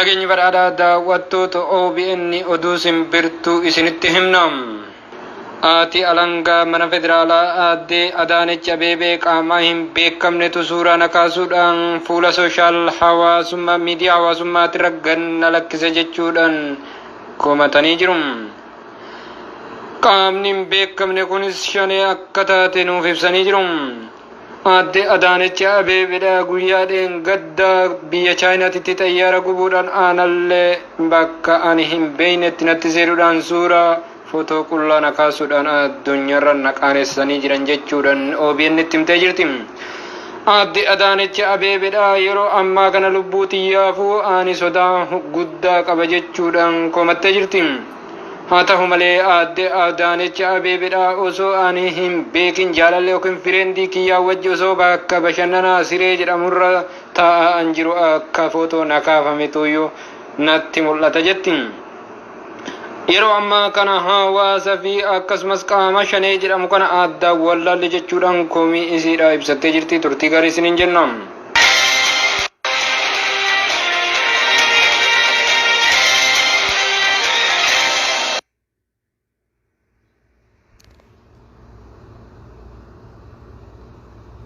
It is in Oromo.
Nageenyi badhaadhaa daawwattoota OBN, oduu simbirtuu isinitti himna. Haati alangaa mana federaalaa aadde Adaanech Abeebee qaamaa hin beekamnetu suuraa na kaasuudhaan fuula social hawaasummaa miidiyaa hawaasummaatirra gad na lakkise jechuudhaan komatanii jiru. Qaamni hin beekamne kunis Shanee akka taate nuuf ibsanii jiru. Aadde Adaanech Abeebedha guyyaa dheengaddaa biyya Chaayinaatitti xayyaara gubuudhaan aanallee bakka ani hin beeynetti natti seenuudhaan suuraa footoo qullaa na kaasuudhaan addunyaarra na qaanessanii jiran jechuudhaan OBN itti himtee jirti. Aadde Adaanech Abeebedha yeroo ammaa kana lubbuu tiyyaafuu ani sodaa guddaa qaba jechuudhaan komattee jirti. Haa tahu malee aadde Adaanech Abeebedha osoo ani hin beekin jaalallee yookiin fireendii kiyyaa wajji osoo bakka bashannanaa Siree jedhamurra taa'aa an jiru akka footoo na kaafametuuyyu natti mul'ata jetti. Yeroo ammaa kana hawaasa fi akkasumas qaama Shanee jedhamu kana addaan wallaalle jechuudhaan komii isiidha ibsattee jirti. Turtii gaarii isiniin jenna.